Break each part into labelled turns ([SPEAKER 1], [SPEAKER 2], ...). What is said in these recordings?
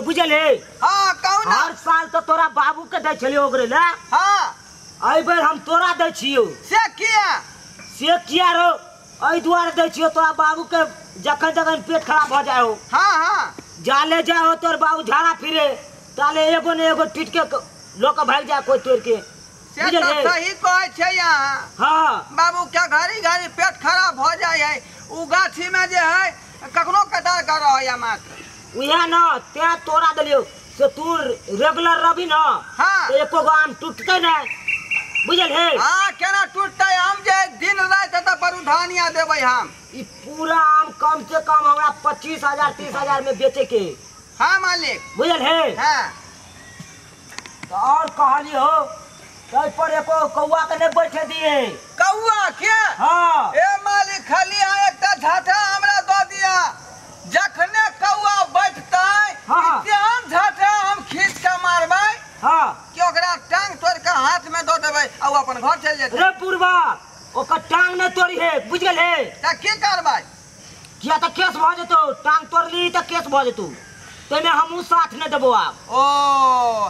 [SPEAKER 1] छियो बुझल है।
[SPEAKER 2] हां कहू ना।
[SPEAKER 1] हर साल तो तोरा बाबू के दै छलियो ओकरे ला।
[SPEAKER 2] हां
[SPEAKER 1] एहि बेर हम तोरा दै छियो।
[SPEAKER 2] से किया?
[SPEAKER 1] से किया रो, एहि दुआरे दै छियो तोरा बाबू के जखन जखन पेट खराब भ जाय हो।
[SPEAKER 2] हां हां
[SPEAKER 1] जाले जाय हो तोर बाबू झाड़ा फिरे ताले एगो ने एगो टूट के लोक भाग जाए कोई तोड़ के।
[SPEAKER 2] से तो सही कहै छै यहाँ।
[SPEAKER 1] हां
[SPEAKER 2] बाबू के घड़ी घड़ी पेट खराब भ जाय है, उ गाछी में जे है कखनो कटार कर रहा है मात्र
[SPEAKER 1] उहे न ते तोरा देलियो से तू रेगुलर रवि न।
[SPEAKER 2] हां
[SPEAKER 1] तो एको गो आम टूटते न बुझल है।
[SPEAKER 2] हां केना टूटते, हम जे दिन रात त पर धानिया देबै हम।
[SPEAKER 1] ई पूरा आम कम से कम हमरा 25,000 30,000 में बेचे के।
[SPEAKER 2] हां मालिक
[SPEAKER 1] बुझल है।
[SPEAKER 2] हां
[SPEAKER 1] तो और कहली हो तै पर एको कौआ के नहीं बैठे दिए।
[SPEAKER 2] कौआ के?
[SPEAKER 1] हां
[SPEAKER 2] ए मालिक खाली एकटा झाटा हमरा दऽ दिया, जखने कौआ बैठतै तेहन झाटा हम खींच के मारबै।
[SPEAKER 1] हां
[SPEAKER 2] कि ओकरा टांग तोड़ के हाथ में दऽ देबै आ उ अपन घर चलि जेतै।
[SPEAKER 1] रे पुरबा ओकर टांग नहीं तोड़ी है बुझ गेल है।
[SPEAKER 2] त की करबै?
[SPEAKER 1] किया त केस भ जेतौ, टांग तोड़ली त केस भ जेतौ, तैमे हमहूँ साथ नहीं देबो आब।
[SPEAKER 2] ओ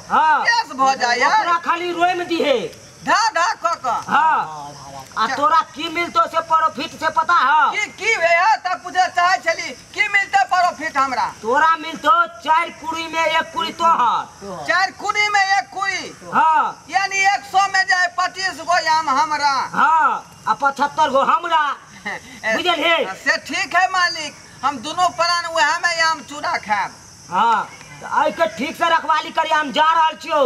[SPEAKER 1] हां
[SPEAKER 2] केस भ जाय
[SPEAKER 1] ओकरा खाली रोय में दिहे
[SPEAKER 2] धा धा क क।
[SPEAKER 1] हां आ तोरा की मिलतो से प्रॉफिट से पता है?
[SPEAKER 2] की की है त पूछे चाहे छली की मिलते प्रॉफिट हमरा?
[SPEAKER 1] तोरा मिलतो 4 कुड़ी में 1 कुड़ी तोहर।
[SPEAKER 2] 4 कुड़ी में 1 कुड़ी?
[SPEAKER 1] हां
[SPEAKER 2] यानी 100 में जाए 25 गो आम हमरा।
[SPEAKER 1] हां आ 75 गो हमरा बुझल है।
[SPEAKER 2] से ठीक है मालिक, हम दोनों प्राण वह में आम चूड़ा खाएब।
[SPEAKER 1] हां आई के ठीक से रखवाली करी, हम जा रहल छियो।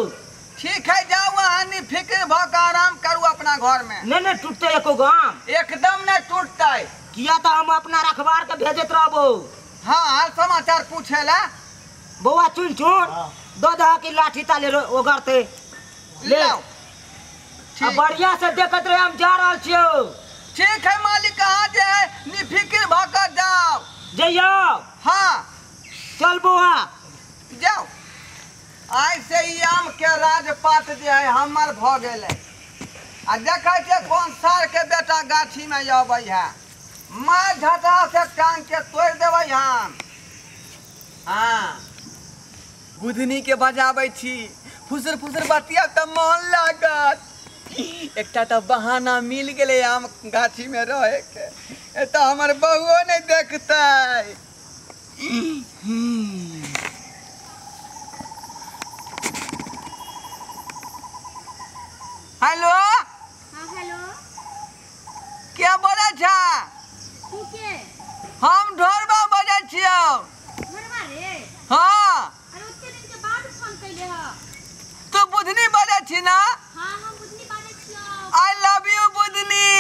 [SPEAKER 2] ठीक है जाओ अहाँ निफिक्र भ के आराम करू अपना घर में।
[SPEAKER 1] नहीं नहीं टूटते एको गो आम
[SPEAKER 2] एकदम नहीं टूटते।
[SPEAKER 1] किया तो हम अपना रखवार के भेजत रहबो।
[SPEAKER 2] हाँ हाल समाचार पूछे ला।
[SPEAKER 1] बौआ चुन चुन दो दह की लाठी ताले ओगरते ले
[SPEAKER 2] लाओ।
[SPEAKER 1] बढ़िया से देखत रहे, हम जा रहल छियो।
[SPEAKER 2] ठीक है मालिक, कहाँ जे है निफिक्र भ के जाओ।
[SPEAKER 1] जइयो।
[SPEAKER 2] हाँ
[SPEAKER 1] चल बौआ
[SPEAKER 2] जाओ। आइ से ई आम के राजपाट जे है हमर भ गेलै। आ देखै छियै कोन सार के बेटा गाछी में अबै है, मैं झटा से टांग के तोड़ देबै हम। हाँ बुधनी के बजाबै छी, फुसर फुसर बतिया तऽ मन लागत। एकटा तऽ बहाना मिल गेलै आम गाछी में रहे के, एतऽ हमर बहुओ नहीं देखतै। हेलो।
[SPEAKER 3] हाँ हेलो।
[SPEAKER 2] के बोलै छा?
[SPEAKER 3] तू के?
[SPEAKER 2] हम ढोरबा बजै छियौ।
[SPEAKER 3] ढोरबा रे?
[SPEAKER 2] हाँ।
[SPEAKER 3] अरे ओते दिन के बाद फोन कैले ह।
[SPEAKER 2] तू बुधनी बजै छी ना?
[SPEAKER 3] हाँ हम बुधनी बाजै छियौ।
[SPEAKER 2] I love you Budhni.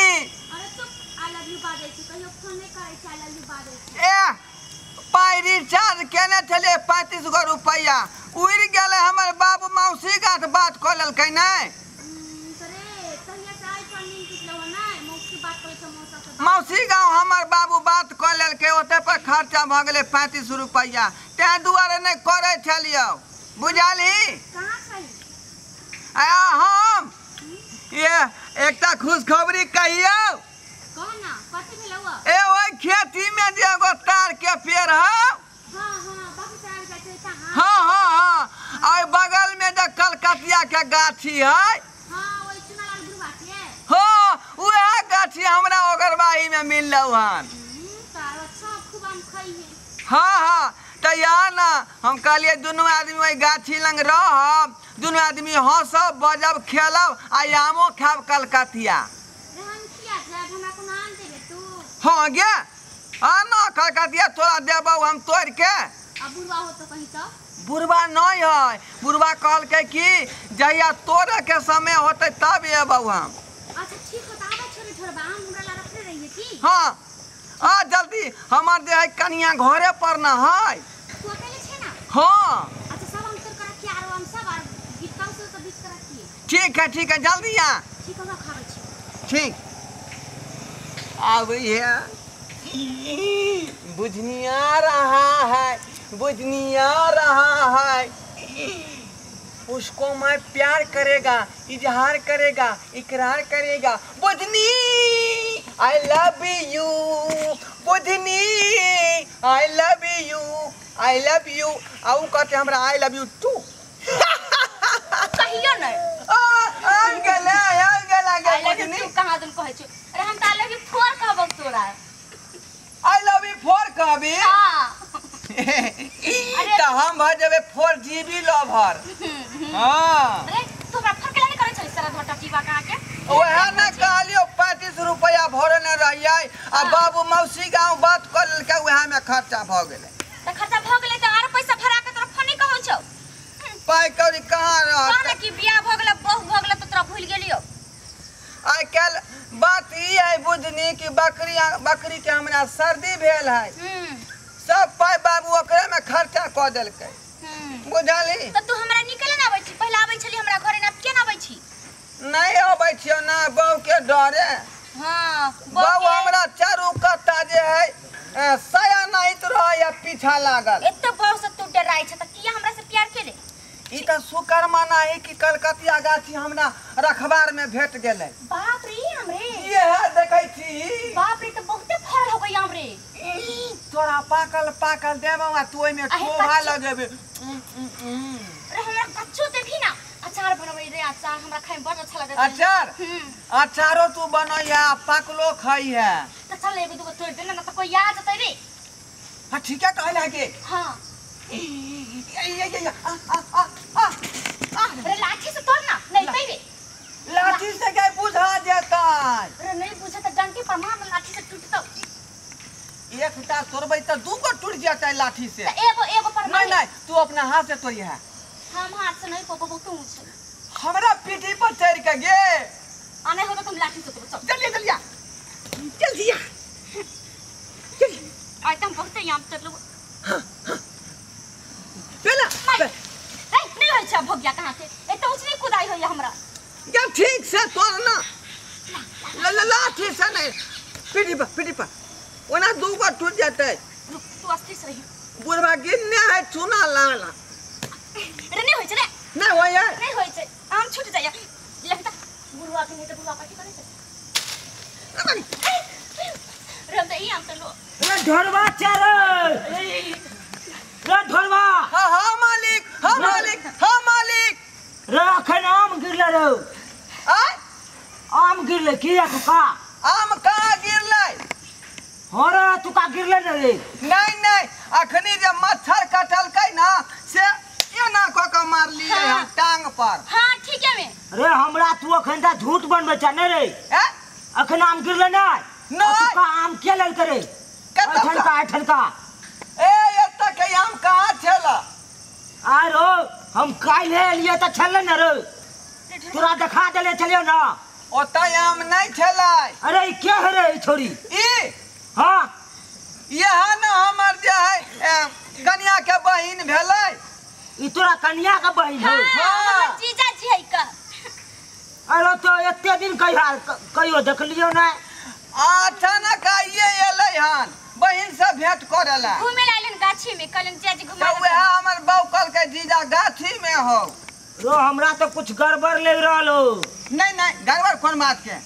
[SPEAKER 3] अरे चुप, I love you बाजै छी, कहियो फोन नै करै छी, I love you बाजै छी।
[SPEAKER 2] ए पाइ रिचार्ज केने छलियै 35 गो रुपैआ उड़ि गेलै, हमर बाबू मौसी गाठ बात कऽ लेलकै नै। मौसी गाँव हमर बाबू बात कऽ लेलकै, ओतऽ पर खर्चा भऽ गेलै 35 रुपैआ, ताहि दुआरे नहि करै छलियौ बुझलही। आ हम ये एकटा खुशखबरी कहियौ। ए ओहि खेती में जे एगो तार के पेड़ हौ। हाँ हाँ हाँ, आ बगल में जे कलकतिया के गाछी है। हाँ वह गाछी हमरा ओगरबाही में मिललौ हन। हाँ हाँ तो या ना हम कहलिए दुनू आदमी वही गाछी लंग रहब, दुनू आदमी हँसब बजब खेलब आ आमो खायब कलकतिया। हाँ गे आ ना कलकतिया तोरा देबौ हम तोड़ के। बुढ़वा नहीं है, बुढ़वा कहलकै कि जहिया तोड़े के समय होतै तब एबौ हम।
[SPEAKER 3] अच्छा ठीक हो, आबै छोड़े छोड़बा आम हमरा ला रखले रहिए की?
[SPEAKER 2] हाँ आ जल्दी, हमर जे है कनिया घरे पर न है।
[SPEAKER 3] तू अकेले छे ना?
[SPEAKER 2] हाँ।
[SPEAKER 3] अच्छा सब आम तोड़ के रखिए, आरो आम सब आर गिटका से सब बीछ के रखिए।
[SPEAKER 2] ठीक है ठीक है जल्दी आ।
[SPEAKER 3] ठीक हमरा खाबै छी।
[SPEAKER 2] ठीक आबै है। बुझनिया रहा है, बुझनिया रहा है, उसको मैं प्यार करेगा, इजहार करेगा, इकरार करेगा। Budhni I love you, Budhni I love you. I love you आ उ कहते हमरा I love you two.
[SPEAKER 3] कहियो नै।
[SPEAKER 2] आबि गेलै आबि गेलै
[SPEAKER 3] I love you two कहाँ दिन कहै छौ। अरे हम त I love you 4 कहबौ तोरा।
[SPEAKER 2] I love you 4 कहबी?
[SPEAKER 3] हां।
[SPEAKER 2] त हम भ जेबै 4 GB lover. हां।
[SPEAKER 3] अरे तू हमरा फोन केला नै करै छली सारा घटा टीवा कहाँ के?
[SPEAKER 2] ओहे ने कहलियो 35 रुपया भरने रहियै आ बाबू मौसी गाँव बात कर लेलकै उएह में खर्चा भ गेलै।
[SPEAKER 3] त खर्चा भ गेलै त आरो पैसा भरा के तोरा फोन नै कहै छौ?
[SPEAKER 2] पाइ कौड़ी कहाँ रहत?
[SPEAKER 3] कहने कि बियाह भ गेलै बहु भ गेलै त तोरा भूल गेलियो।
[SPEAKER 2] आइ काल्हि बात ई है बुझनी कि बकरी बकरी के हमरा सर्दी भेल है, सब पाइ बाबू ओकरे में खर्चा कऽ देलकै। बुझली?
[SPEAKER 3] त तू हमरा निकले ना आबै छी, पहिले आबै छली हमरा घरे ना, केना आबै छी?
[SPEAKER 2] नहीं आबै छियो ना बहू के डरे।
[SPEAKER 3] हां
[SPEAKER 2] बहू हमरा चारू कत्ता जे है साया नाहित रहै पीछा लागल।
[SPEAKER 3] एते बहू से तू डराइ छ त किया हमरा से प्यार केले?
[SPEAKER 2] ई त शुक्र मनाही कि कलकतिया गाछी हमरा रखबार में भेट गेलै।
[SPEAKER 3] बाप रे हमरे
[SPEAKER 2] ये देखै छी।
[SPEAKER 3] बाप रे त बहुते फल हो गई हमरे।
[SPEAKER 2] तोरा पाकल पाकल देबौ आ तू ओइमे शोभा लगेबे।
[SPEAKER 3] अरे हमरा कच्चो देबी ना, अचार बनबै रे, अचार हमरा खाइ में बड़ अच्छा लगै।
[SPEAKER 2] अचार? अचारो तू बनैया पाकलो खइहे।
[SPEAKER 3] त चल एगो दूगो तोड़ दे ना, त कोई आ जतै रे।
[SPEAKER 2] हां ठीक है कहला के।
[SPEAKER 3] हां
[SPEAKER 2] ये ये ये आ आ आ आ
[SPEAKER 3] अरे लाठी से तोड़ ना, नहीं तै रे।
[SPEAKER 2] लाठी से के बुझा जेतै?
[SPEAKER 3] अरे नहीं बुझे त डंटी पर मार, लाठी से टूटतौ।
[SPEAKER 2] एकटा तोड़बै त दूगो टूट जेतै लाठी से।
[SPEAKER 3] त एगो एगो पर
[SPEAKER 2] नहीं नहीं तू अपना हाथ से तोड़िहे।
[SPEAKER 3] हम हाथ से नहीं पकड़बो, तू ऊंच
[SPEAKER 2] हमरा पीठी पर चढ़ के गे।
[SPEAKER 3] आ नहीं हो तो तुम लाठी से तोड़ो। चल
[SPEAKER 2] जल्दी जल्दी जल्दी जल्दी।
[SPEAKER 3] आज तुम बहुत याम तोड़ लो।
[SPEAKER 2] हां हां पेला
[SPEAKER 3] नहीं नहीं होय छै भोगिया कहां के एते ऊंच नहीं कुदाई होय हमरा।
[SPEAKER 2] या ठीक से तोड़ ना, ला लाठी से नहीं, पीठी पर पीठी पर ओना दूगो टूट जेतै।
[SPEAKER 3] रुक तू अस्थिर से रही।
[SPEAKER 2] बुढ़वा गिरने है चूना लाला।
[SPEAKER 3] अरे नहीं होय छै रे।
[SPEAKER 2] नहीं होय है?
[SPEAKER 3] नहीं होय छै, आम छूट जाय। लगता बुढ़वा के नहीं त बुढ़वा कथि करै छै? रे हम त ई आम तोड़लो।
[SPEAKER 1] रे ढोरवा चल रे ढोरवा।
[SPEAKER 2] हां हां मालिक, हां मालिक, हां मालिक।
[SPEAKER 1] रे अखन आम गिरले रे।
[SPEAKER 2] आय
[SPEAKER 1] आम गिरले किया तुका?
[SPEAKER 2] आम कहाँ गिरले?
[SPEAKER 1] हो रे तुका गिरले ने रे?
[SPEAKER 2] नहीं नहीं अखनी जे मच्छर कटलकै ना से एना क के मारलियै हम टांग पर।
[SPEAKER 3] हां ठीक है में।
[SPEAKER 1] रे हमरा तू अखन दा झूठ बनबै छ ने रे?
[SPEAKER 2] हैं
[SPEAKER 1] अखन आम गिरले नै?
[SPEAKER 2] नहीं।
[SPEAKER 1] तुका आम के लेल करे? अठन का अठन का।
[SPEAKER 2] ए एत के आम कहाँ छला?
[SPEAKER 1] आरो हम काल्हे एलियै त छलै ने रे, तोरा देखा देले छलियौ ना।
[SPEAKER 2] ओतय आम नहीं छलै।
[SPEAKER 1] अरे ई के है रे ई छोरी?
[SPEAKER 2] ई
[SPEAKER 1] हां
[SPEAKER 2] यह ना हमर जे है कन्या के बहिन भेलै।
[SPEAKER 1] ई तोरा कन्या के बहिन है?
[SPEAKER 3] हां हमर जीजा जी है का।
[SPEAKER 1] अरे तो एते दिन कहिया कहियो देखलियौ नै?
[SPEAKER 2] अचानक आइए एलै हन बहिन से भेंट करेला।
[SPEAKER 3] घूमे ला आइलन गाछी में, कहलन जीजा जी घुमा।
[SPEAKER 2] त वएह हमर बहू कहलकै जीजा गाछी में हो।
[SPEAKER 1] रो हमरा तो कुछ गड़बड़ लग रहल हो।
[SPEAKER 2] नहीं नहीं गड़बड़ कोन बात के?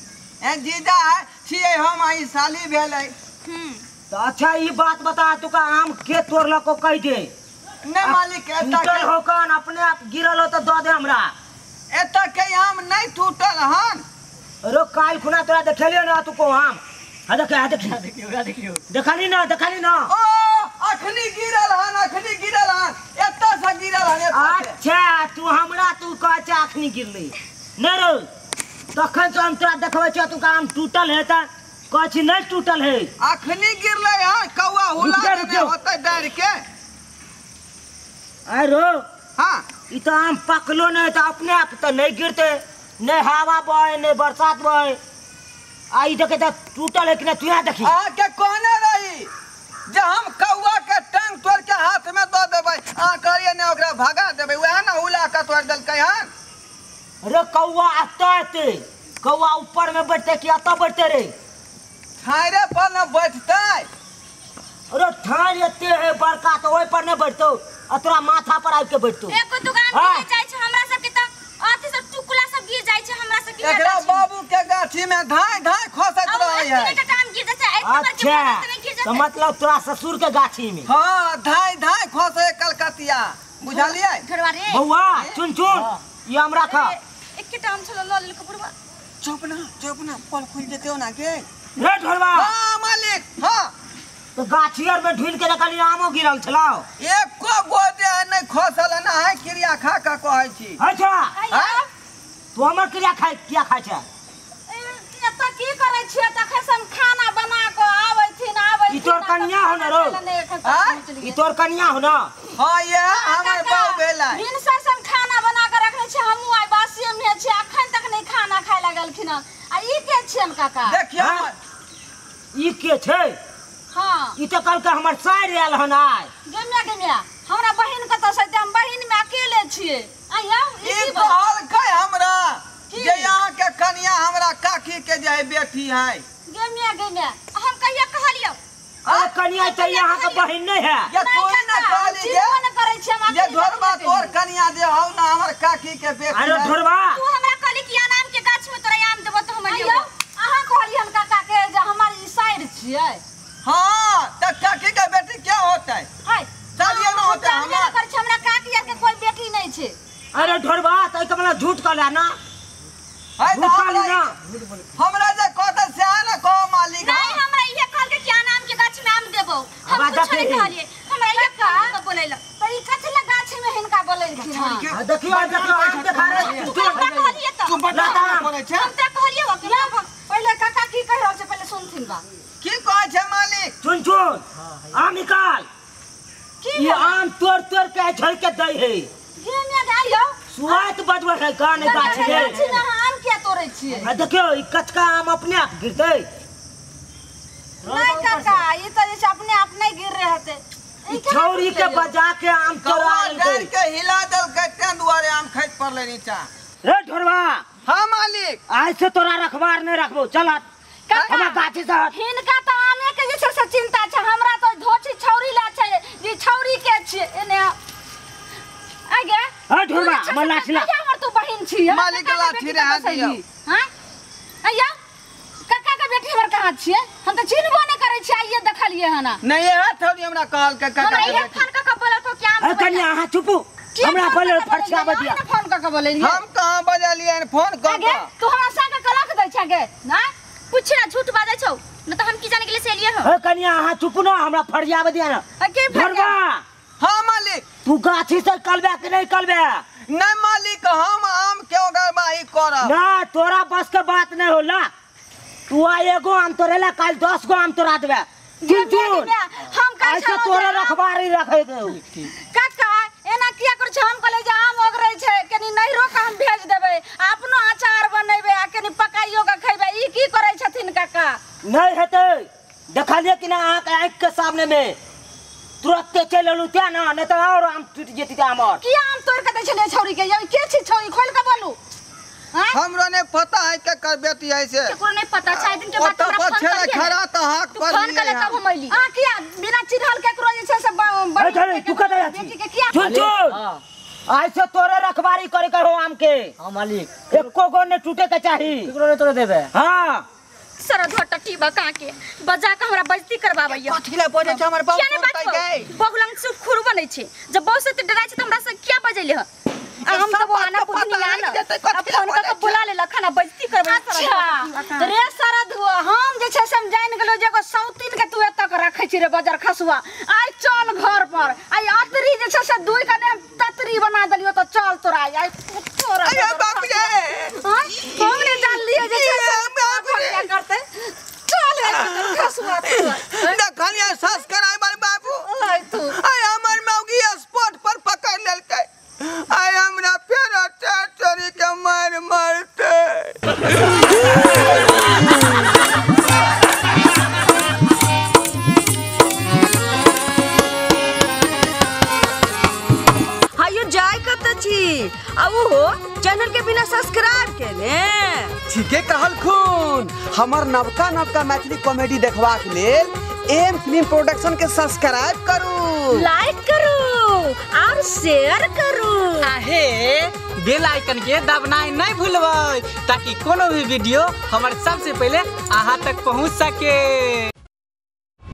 [SPEAKER 2] ए जीजा है छियै हम आई साली भेलै।
[SPEAKER 1] तो अच्छा ई बात बता तुका आम के तोड़लको कह दे।
[SPEAKER 2] नहीं मालिक एत
[SPEAKER 1] टूटल हो कन अपने आप गिरल हो तो the they हमरा।
[SPEAKER 2] एत के आम नहीं टूटल हन।
[SPEAKER 1] रो काल खुना तोरा देखेलियो ना तुको आम। हां देख हां देख देखियो देखियो देखली ना देखली ना।
[SPEAKER 2] ओ अखनी गिरल हन, अखनी गिरल हन, एत से गिरल हन।
[SPEAKER 1] अच्छा तू हमरा तू कह छ अखनी गिरली नहीं रो, तखन से हम तोरा देखबै छ तुका आम टूटल है त कह छी नहीं टूटल है।
[SPEAKER 2] अखनी गिरले हन कौआ हुला देने होतै डर के।
[SPEAKER 1] अरे
[SPEAKER 2] हां
[SPEAKER 1] ई तो आम पकलो नहीं त अपने आप त नहीं गिरते, नहीं हवा बहे नहीं बरसात बहे। आई देखे त टूटल है कि नहीं तू यहाँ देखी।
[SPEAKER 2] अहाँ के कहने रही जे हम कौआ के टांग तोड़ के हाथ में दऽ देबै, अहाँ कहलियै ने ओकरा भगा देबै, वएह ने हुला के तोड़ देलकै हन।
[SPEAKER 1] रे कौआ एतऽ एतै, कौआ ऊपर में बैठते कि एतऽ बैठते रे?
[SPEAKER 2] ठाढ़े पर न बैठतै।
[SPEAKER 1] अरे ठाढ़ एते है बड़का त ओहि पर न बैठतौ, आ तोरा माथा पर आबि के बैठतौ।
[SPEAKER 3] एको दुकान गिर जाइ छै हमरा सब के त अथि सब टुकला सब गिर जाइ छै हमरा सब के।
[SPEAKER 2] एकरा बाबू के गाछी में धाय धाय खसैत रहै है।
[SPEAKER 3] एते टाइम गिर जाइ छै, एते बड़के
[SPEAKER 1] अच्छा
[SPEAKER 3] गिर जाइ छै।
[SPEAKER 1] तो मतलब तोरा ससुर के गाछी में।
[SPEAKER 2] हां धाई धाई खसे कलकतिया बुझलियै
[SPEAKER 3] ढोरवा रे।
[SPEAKER 1] बौआ चुन चुन ई आम राख।
[SPEAKER 3] एकेटा आम छलो ल लेल बुढ़वा।
[SPEAKER 2] चुप ना चुप ना पल खुल जेतौ ना के
[SPEAKER 1] रे ढोरवा।
[SPEAKER 2] हां मालिक। हां
[SPEAKER 1] तो गाछी आर में ढूंढ के निकाली आमो गिरल छलौ
[SPEAKER 2] एको गो जे नै खसल ना है क्रिया खा के कहै छी।
[SPEAKER 1] अच्छा तू हमर क्रिया खाइ किया खाइ छै?
[SPEAKER 3] एतऽ की करै छियै तखन से हम खाना बना के आबै थिन आबै।
[SPEAKER 1] ई तोर कन्या हो न रो? ई तोर कन्या हो न?
[SPEAKER 2] हां ये हमर बाऊ भेलै।
[SPEAKER 3] दिन से हम खाना बना के रखने छी हमहूँ आइ बासिए में छी अखन तक नहीं खाना खाय लगलखिन। आ ई के छियन काका?
[SPEAKER 2] देखियौ
[SPEAKER 1] ई के छै?
[SPEAKER 3] हां
[SPEAKER 1] ई त कल के हमर साइर आयल हन आइ।
[SPEAKER 3] गेमिया गेमिया हमरा बहिन कतऽ से हम बहिन में अकेले छियै। आइयौ
[SPEAKER 2] ई कहलकै हमरा जे यहाँ के कन्या हमरा काकी के जे बेटी है।
[SPEAKER 3] गेमिया गेमिया हम कहिया कहलियौ?
[SPEAKER 1] अरे कन्या त यहाँ के बहिन नहीं है।
[SPEAKER 2] ये तोरी ना कहली जे
[SPEAKER 3] न करै छी हम
[SPEAKER 2] जे ढोरबा तोर कन्या जे हौ ना हमर काकी के बेटी।
[SPEAKER 1] अरे ढोरबा
[SPEAKER 3] तू हमरा कहली कि आम के गाछ में तोरा आम देबो त हम लियौ। अहाँ कहली हम काका के जे हमर ई साइर छियै।
[SPEAKER 2] हां त काकी के बेटी क्या होतै?
[SPEAKER 3] हाय
[SPEAKER 2] चलिए ना होतै
[SPEAKER 3] हमरा करै छी हमरा काकी आर के कोई बेटी नहीं छै।
[SPEAKER 1] अरे ढोरबा त ई कमला झूठ कहला ना?
[SPEAKER 2] हाय त हमरा जे कहतै से ना कहो मालिक।
[SPEAKER 3] नहीं हमरा इहे कहलकै कि आम के गाछ में आम देबो हम कुछ नहीं कहलियै। हमरा इहे कहल बोलैला त ई कथि ला गाछ में हिनका बोलैलखिन।
[SPEAKER 1] हां देखियो देखियो आम देखा रे
[SPEAKER 3] तू हमरा कहलियै त
[SPEAKER 2] तू बता बोलै छै।
[SPEAKER 3] हम त कहलियै हो कि पहिले काका की कह रहल छै पहिले सुनथिन बा।
[SPEAKER 2] की कहै छै मालिक?
[SPEAKER 1] चुन चुन आम निकाल। ई आम तोड़ तोड़ के झड़ के दै है।
[SPEAKER 3] गेमिया आइयो
[SPEAKER 1] सुआत बजबै है गाने गाछ में।
[SPEAKER 3] गाछ में आम किया तोड़ै छियै?
[SPEAKER 1] आ देखियो ई कचका आम अपने आप गिरतै।
[SPEAKER 3] नहीं काका ई त जे अपने आप नहीं गिर रहे होते।
[SPEAKER 1] ई छौरी के बजा के आम तोड़ा
[SPEAKER 2] डर के हिला देलकै तें दुआरे आम खसि पड़लै नीचा।
[SPEAKER 1] रे ढोरवा।
[SPEAKER 2] हां मालिक।
[SPEAKER 1] आज से तोरा रखबार नहीं रखबो चल हट हमरा गाछी से हट।
[SPEAKER 3] हिनका त आमे के जे छै से चिंता छै हमरा त धोछी छौरी ला छै जे छौरी के छै एने आ गे।
[SPEAKER 1] हां ढोरवा हमर लाठी ला।
[SPEAKER 3] हमर तू बहिन छी
[SPEAKER 2] मालिक लाठी रहा दियौ।
[SPEAKER 3] हां आइया काका के बेटी हमर कहां छियै? हम त चिन्हबो नै करै छियै आइये देखलियै हन।
[SPEAKER 2] नहीं है थोड़ी हमरा कहल के काका
[SPEAKER 3] हमरा इहे फोन क के बोलत हो कि आम।
[SPEAKER 1] अरे कन्या अहाँ चुपू हमरा बोले फरछा बजिया।
[SPEAKER 3] फोन क के बोललियै
[SPEAKER 2] हम कहां बजलियै फोन क
[SPEAKER 3] के? तू हमरा संग कलख दै छै गे ना पूछ ना झूठ बाजै छौ न त हम की जाने गेले से एलियै हो।
[SPEAKER 1] ए कन्या अहाँ चुपू ना हमरा फरछा बजिया ना।
[SPEAKER 3] के
[SPEAKER 1] ढोरबा।
[SPEAKER 2] हां मालिक।
[SPEAKER 1] तू गाछी से कलबे कि नहीं कलबे?
[SPEAKER 2] नहीं मालिक हम आम के ओगरबाही करब
[SPEAKER 1] ना तोरा बस के बात नहीं होला। तू आ एगो आम तोरेला काल 10 गो आम तोरा देबे। चुन चुन
[SPEAKER 3] हम काल
[SPEAKER 1] ऐसे तोरा रखबारी रखे देऊ।
[SPEAKER 3] काका एना किया कर छै? हम कहले जे आम ओगरै छै कनी नैहरो के हम भेज देबै अपनो अचार बनेबै आ कनी पकाइयो के खैबै। ई की करै छथिन काका?
[SPEAKER 1] नहीं हेतै देखलियै कि ना अहाँ के आँख के सामने में तुरंत चलि एलहुँ तें ना नहीं त और आम टूटि जेतै हमर।
[SPEAKER 3] किया आम तोड़ के दै छलियै छौरी के? ये के छी छौरी खोल के बोलू।
[SPEAKER 2] हमरो नहीं पता है के कर बेटी है से
[SPEAKER 3] केकरो नहीं पता छै दिन के बाद हमरा फोन करिए
[SPEAKER 2] खड़ा त हाक पर
[SPEAKER 3] फोन करले तब हम अइली। आ किया बिना चिन्हल केकरो जे छै से
[SPEAKER 1] बड़ी तू कत जा
[SPEAKER 3] बेटी के किया?
[SPEAKER 1] चुन चुन आज से तोरे रखबारी करे के हो आम के।
[SPEAKER 4] हां मालिक।
[SPEAKER 1] एको गो ने टूटे के चाही।
[SPEAKER 4] केकरो ने तोड़े देबे?
[SPEAKER 1] हां
[SPEAKER 3] सर धोटा टीबा का के बजा के हमरा बेइज्जती करबाबैया।
[SPEAKER 2] कथि ले बजै छै हमर बाप सुनतै गै?
[SPEAKER 3] बगलंग से खुर बनै छै जब बहुत से डराइ छै त हमरा से किया बजैले ह? हम त आना पुदनी आना फोन क के बुला लेला खाना बेइज्जती करबै। अच्छा रे सरधुआ हम जे छै से हम जान गेलो जे एगो सौतीन के तू एतक रखै छी रे बजर खसुआ। आइ चल घर पर आइ अतरी जे छै से दुइ कने हम ततरी बना देलियो त चल तोरा आइ तोरा।
[SPEAKER 2] अरे बाप रे
[SPEAKER 3] हम ने जानलिए जे छै से क्या करते चल खसुआ तू
[SPEAKER 2] देखलियै सास कराइ बाबू
[SPEAKER 3] आइ तू
[SPEAKER 2] आइ हमर मौगी स्पॉट पर पकड़ लेलकै। आइ हमरा फेर चोरी के मार मारते।
[SPEAKER 5] हायो जाय कत छी आ ओहो चैनल के बिना सब्सक्राइब केने?
[SPEAKER 2] ठीके कहलखुन। हमर नवका नवका मैथिली कॉमेडी देखबाक लेल एम फिल्म प्रोडक्शन के सब्सक्राइब करू,
[SPEAKER 5] लाइक करू और शेयर करू।
[SPEAKER 4] आहे बेल आइकन के दबनाई नहीं भूलबै ताकि कोनो भी वीडियो हमर सबसे पहले अहाँ तक पहुँच सके।